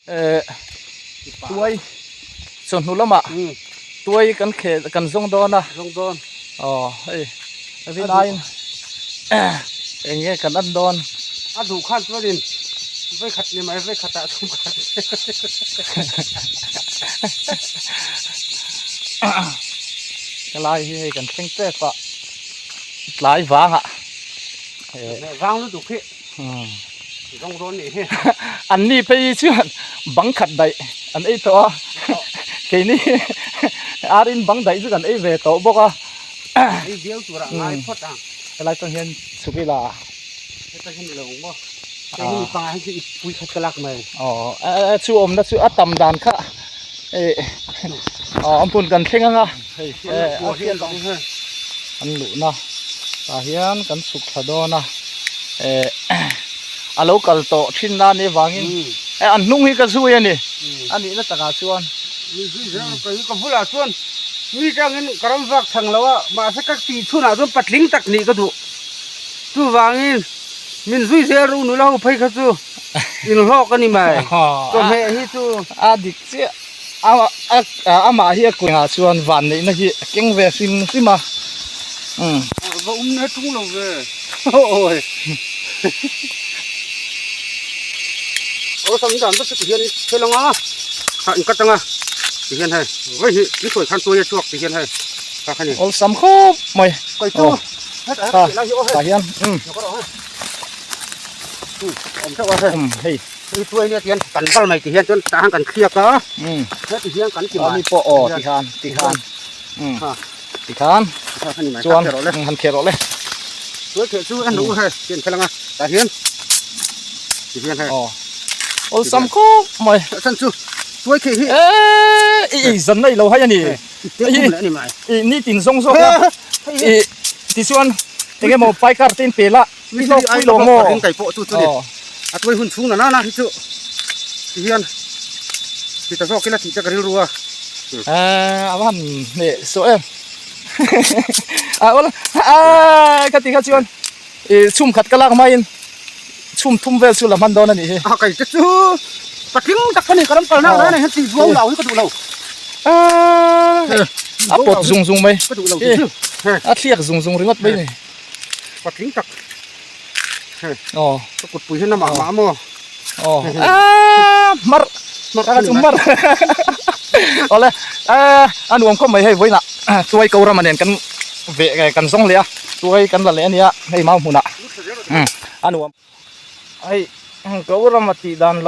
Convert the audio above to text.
Eh tuai chawhnu lamah tuai kan khel kan zawng dawn a zawng dawn aw hei rinaiin eng nge kan en dawn a duh khan chuanin vawikhat ni mai vawikhatah thum khat helai hi hei kan thleng tep a tlai vangah vang lutuk hi Zawng dawn nih hi. An ni phei chuan bang khat daih an ei tawh a, keini arin bang daih chu kan ei ve tawh bawk a. Ei viau turah ngai phawt ang. Helai tang hian chhuk ila. Heta hian ilo ang maw? Hei hi panga hi chu i pui khat ka lak mai. Aw, chu awmna chu a tam dan kha aw an hmun kan thleng ang a. Hei an luhna tah hian kan chhuk thla dawn a eh a lo kal tawh thin na nih avangin eh an hnung hi ka zui a ni a nihna takah chuan ka bulah chuan mi tangin ka ram vak thang lo a mahse ka tih chhunah chuan patling tak nih ka duh chuvangin min zui zel ru nula ho phei kha chu inhlawk a ni mai chawhmeh hi chu a dik chiah. Amah hi a kuihah chuan van neihna hi a keng ve hrim hrim a umm. Va um na tung lo ve awi. Awlsam dan vek chu tihian i thel anga kha in cut anga tihian hei vawi hi in sawi khan tuai a chhuak tihian hei kha kha ni. Awlsam khawp mai. Kai chu hetah hian tih lai hi aw hei. Tah hian umm. Awm theuh a hei. Umm hei. Hei tuai nia tihian kan bal mai tihian chuan tah hian kan thliak a heti hian kan ti mai mi pawh aw tikhan tikhan tikhan chuan han kheh rawh le tuai kheh chu a hnu hei tian khelh anga tah hian tihian hei aw awlsam khawp mai chhan chu tuai kheh hi e i zan nei lo hai ani i nitin zawng zawk a i tichuan enge maw paikar te in pel a Mi hlawk pui lo maw? Ring kai pawh chu chu ni. A tuai hun chhung na na hi chu ti hian ti ta zawk ila tih te ka rilru a. A va han hneh sawh em. A awla a ka ti kha chuan i chhum khat ka lak maiin chhum thum vel chu la hman dawn a nih hi. A kai te chu patling tak ka ni ka ram kalna lai hian tih buau lo hi ka duh lo. A pawt zung zung mai. Ka duh lo tih chu. A thliak zung zung ringawt mai ni. Patling tak hei aw ka kut pui hian a mah mah maw aw aaa hmar hmar chu hmar awle aaa a nuam khawp mai hei vawiinah tuai ko rama nen kan veh kan zawng leh a tuai kan la leh a nia hei mau hmunah a nuam hei ko rama tih dan lo.